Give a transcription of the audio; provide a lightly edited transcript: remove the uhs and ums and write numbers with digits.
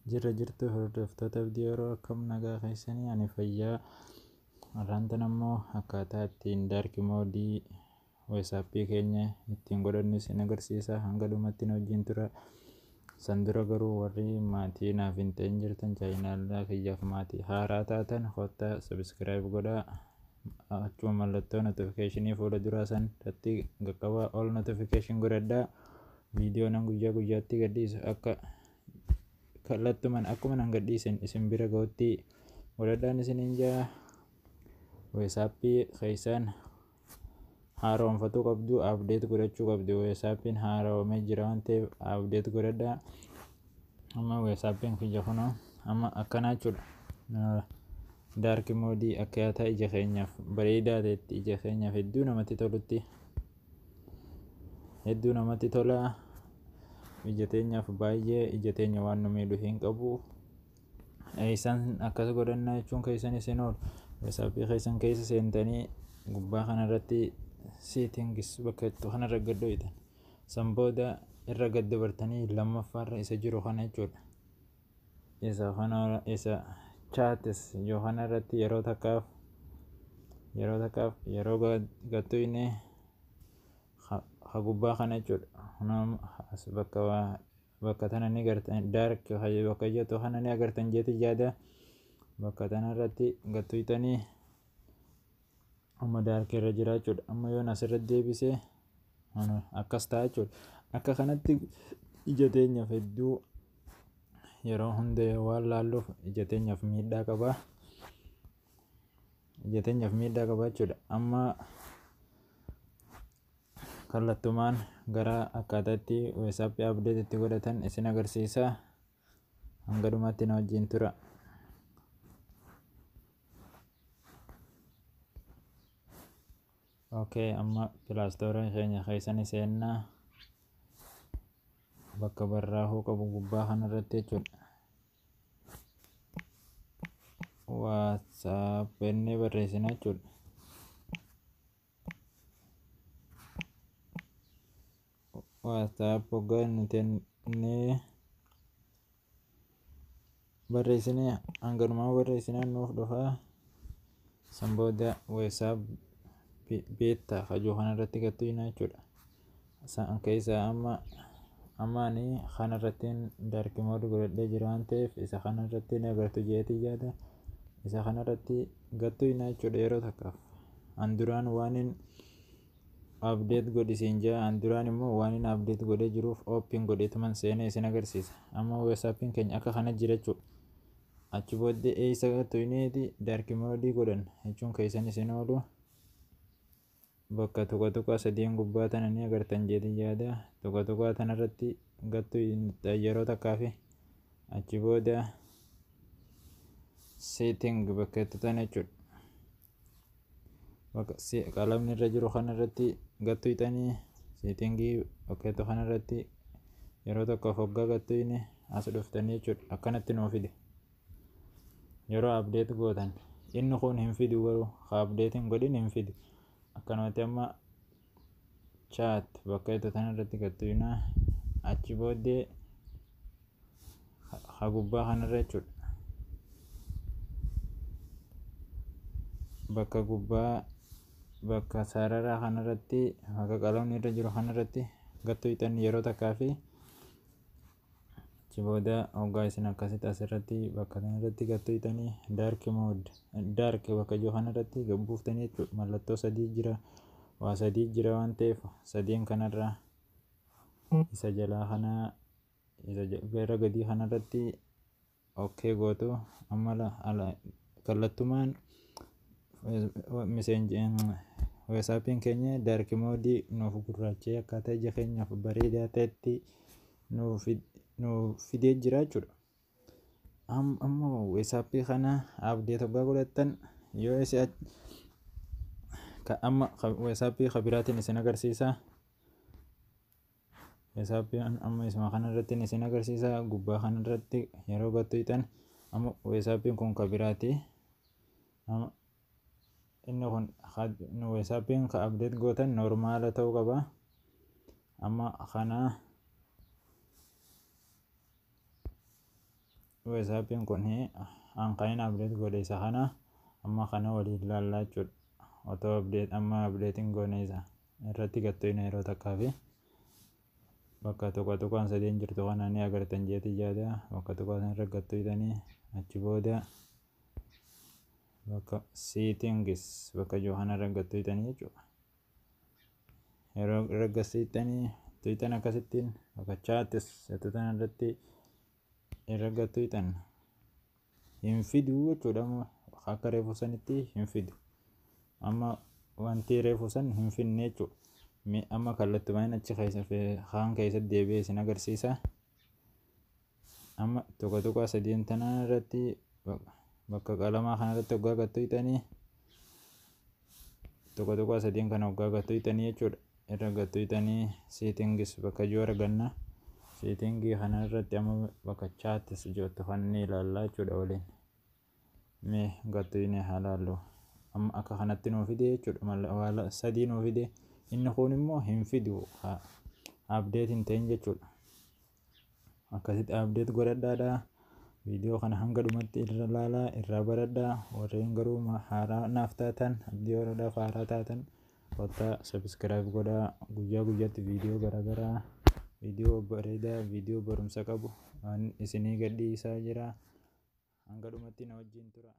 Jirra jirtu hordoftoota Abdii Yeroo, akkam nagaa keessanii? Ani fayyaa. Har'aan tana immoo akkaataa ittiin dark mode WhatsApp keenya ittiin godhannu isin agarsiisa. Hanga dhumatti nu wajjin tura. San dura garuu warri maatii naaf hin ta'in jirtan, chaayinaalaa kiyyaaf maatii haaraa taatan, kottaa subscribe godhaa. Achuma mallattoo notification fuula duraa san irratti qaqqabaa, all notification godhadhaa. Viidiyoo nan guyyaa guyyaatti gadhiisu akka kallattuman akkuma nan gadhiisen isin bira ga'utti godhadhaan isiniin jaa. WhatsApp keessaan haaromfatuu qabdu, update godhachuu qabdu. WhatsAppiin haaromee jira waan ta'eef update godhadhaa. Amma WhatsAppiin kiyya kunoo amma akkanaa jechuudha. Dark mode akkaataa ija keenyaaf bareedaa ta'etti, ija keenyaaf hedduu namatti tolutti, hedduu namatti tola. Ija teenyaaf baay'ee ija teenya waan nu miidhu hin qabu. Isaan akkas godhannaa jechuun keessan isin oolu. WhatsApp keessan keessa seentanii gubbaa kanarratti settings bakka jettu kanarra gad dho'itan. San booda irra gad dabartanii lammaffaarra isa jiru kana jechuudha. Isa kana, isa chats yoo kanarratti yeroo takkaaf yeroo gattuine ha gubbaa kana jechuudha. As bakka tana ni gartan, dark bakka jettu kana ni agartan jeeti yaada. Bakka tana irratti gattuytanii amma dark irra jira jechuudha. Amma yoon asirratti deebise akkas ta'a jechuudha. Akka kanatti ija teenyaaf hedduu yeroo hunda waan laalluuf ija teenyaaf miidhaa qaba. Ija teenyaaf miidhaa qaba jechuudha. Amma kallattumaan gara akkaataa itti WhatsApp update itti godhatan isin agarsiisa. Hanga dhumaatti na wajjin tura. Okay, amma Play Store keenya keessa ni seennaa. Bakka barraa'uu qabu gubbaa kanarratti jechuudha. WhatsApp jennee barreessina jechuudha. WhatsApp hoggaa nuti jennee barreessinee, hanganumaa barreessinaan nuuf dhufaa. San booda WhatsApp Beta kajuu kanarratti gattuina jechuudha. San keessaa amma ani kanarratti dark mode godhadhee jira waan ta'eef isa kanarratti ni agartu jeetii yaada. Isa kanarratti gattuina jechuudha yeroo takkaaf. An duraan waanin update godhisiin jaa, an duraan immoo waanin update godhee jiruuf open godheetuman seenee isin agarsiisa. Amma WhatsAppiin keenya akka kana jira jechuudha. Achi booddee eessa gattuineeti dark mode godhan jechuun keessan isin oolu. Bakka tuqa tuqa sadiin gubbaa tana ni agartan jeetii yaada. Tuqa tuqaa tanarratti gattu yeroo takkaafi achi booda setting bakka itti tana jechuudha. Bakka qalamni irra jiru kanarratti gattu hixanii setting bakka itti kanarratti yeroo tokkoof hoggaa gattu as dhuftanii jechuudha. Akkanatti nuu fide. Yeroo update gootan inni kun hin fidu, garuu ka update hin godhin hin fidu. Akkanumatti amma chat bakka itti tanarratti gattuinaa, achi booddee ha gubbaa kanarra jechuudha. Bakka gubbaa, bakka sararaa kanarratti, bakka qalamni irra jiru kanarratti gattu hixan yeroo takkaa fi achi booda hoggaa isin akkasitti asirratti bakka kanarratti gattu hixanii dark mode, dark bakka jiru kanarratti gabbuuftanii jechuudha. Mallattoo sadii jira, waa sadii jira waan ta'eef sadiin kanarra isa jalaa kana, isa gara gadii kanarratti okay gootu. Amma kallattumaan WhatsAppiin keenya dark mode nuuf gurraachee akkaataa ija keenyaaf bareedaa ta'etti nuuf fidee jira jechuudha. Ammoo WhatsApp kana update hoggaa godhattan yoo isin amma WhatsApp ka biraatiin isin agarsiisa. WhatsApp amma isuma kanarratti isin agarsiisa. Gubbaa kanarratti yeroo gattu hixan amma WhatsAppiin kun ka biraati. Inni kun WhatsAppiin ka update gootan normal ta'uu qaba. Amma kana WhatsAppiin kun hanqanin update godhe isa kana amma kana waliin ilaallaa jechuudha. Otoo update amma updatein goone isa irratti gattoyna yeroo takkaa fi bakka tuqa tuqaan sadeen jirtu kana ni agartan jeeti yaada. Bakka tuqaa sana irra gattoytanii achi booda bakka settings bakka jiru kana irra gattoytanii jechuudha. Yeroo irra gattoytanii tuytan akkasittiin bakka chats jettu tana irratti irra gattoytan hin fidu jechuudha. Akka reefu sanitti hin fidu. Amma wanti reefu san hin finne jechuudha. Amma kallattumaan achi keessa kaan keessatti deebi'ee isin agarsiisa. Amma tuqa tuqaa sadeen tana irratti bakka qalamaa kana irratti hoggaa gattoytanii tuqa tuqaa sadeen kana hoggaa gattoytanii jechuudha. Irra gattoytanii settings bakka jiru arganna. Settingii kana irratti amma bakka chats jettu kan ni ilaallaa jechuudha waliin. Mee gattoyne haa laallu. Amma akka kanatti nuu fide jechuudha. Waa sadii nuu fide. Inni kun immoo hin fidu, update hin ta'in jechuudha. Akkasitti update godhadhaadha. Viidiyoo kana hanga dhumatti irra ilaalaa, irraa baradhaa. Warreen garuu haaraa naaf taatan, Abdii Oroodhaaf haaraa taatan, kottaa subscribe godhaa. Guyyaa guyyaatti viidiyoo garaagaraa, viidiyoo bareedaa, viidiyoo barumsa qabu waan isinii gadhiisaa jira. Hanga dhumatti na wajjin tura.